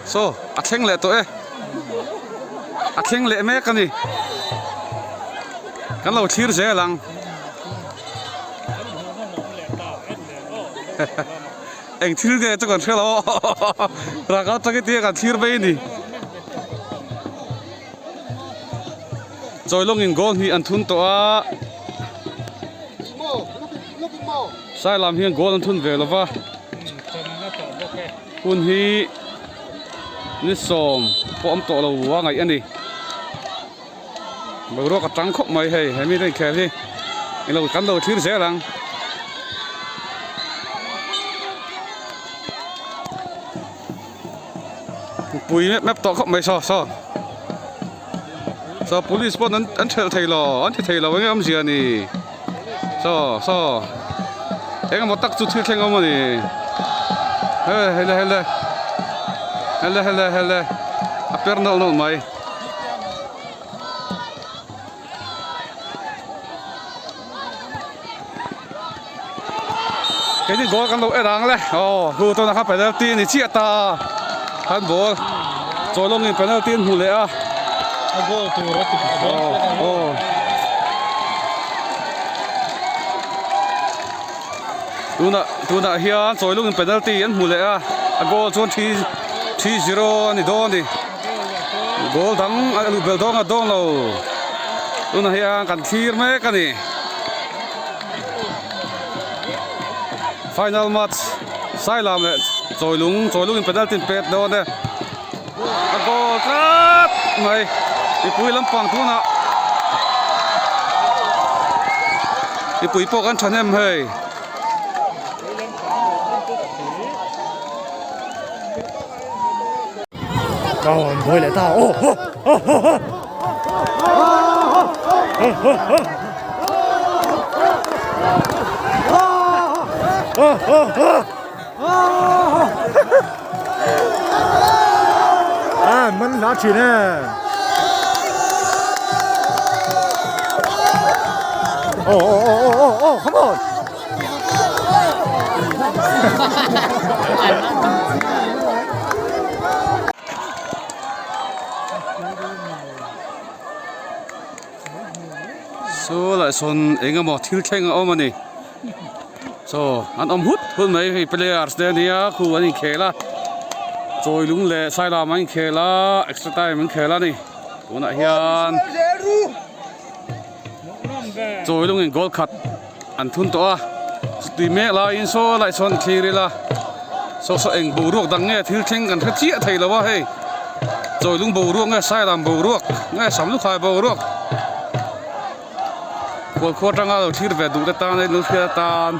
Saw a thleng leh tawh e a thleng leh mek a ni kan lo thlir zel ang eng thil nge chu kan hre lo rang atangin tia kan thlir mai a ni. Chawilawngin goal hnih an thun tawh a, Sailam hian goal an thun ve lova, hun hi ni sawm pawh awm tawh lo a ngaih a ni. Boruak a tang khawp mai hei, he mite inkhel hi ilo kan lo thlir zel ang. Pui mep mep tawh khawp mai saw saw. Saw police pawh an an thelh thei lo an ti thei lo eng awmzia a ni saw saw eng emaw tak chu thil thleng awm a ni he hele hele hele hele hele a per nawlh nawlh mai. Keini goal kan lo en ang le aw hu tuna kha penalty a ni chiah ta a handball chawlawngin penalty an hmu leh a a goal tur a ti aw aw tunah tunah hian chawilungin penalty an hmu leh a a goal chuan 3-0 a ni dawn a ni. Goal dang a luh belh dawn a dawn lo tunah hian kan thlir mek a ni final match Sailam leh Chawilung Chawilung in penalty an pet dawn e a goal tlat mai mipui lampang tunah mipui pawh kan thahnem hei. Còn thôi lại tao. Ô ô ô ô ô ô ô ô. À, mình lá chỉ nè. Ô ô ô ô ô, come on. Saw lah sawn eng emaw thil thleng a awm a ni chaw an awm hut hut mai hei players te ania khu an inkhel a chawi lung leh sailam an inkhel a extra time an khel a ni tunah hian chawi lungin goal khat an thun tawh a chutui mek laiin saw lai sawn thlir ila saw saw eng boruak dang nge thil thleng kan hre chiah thei lo a hei chawilung boruak nge sailam boruak nge samlukhai boruak khualkhua atanga lo thlir ve duh te tan a lo thlir atan.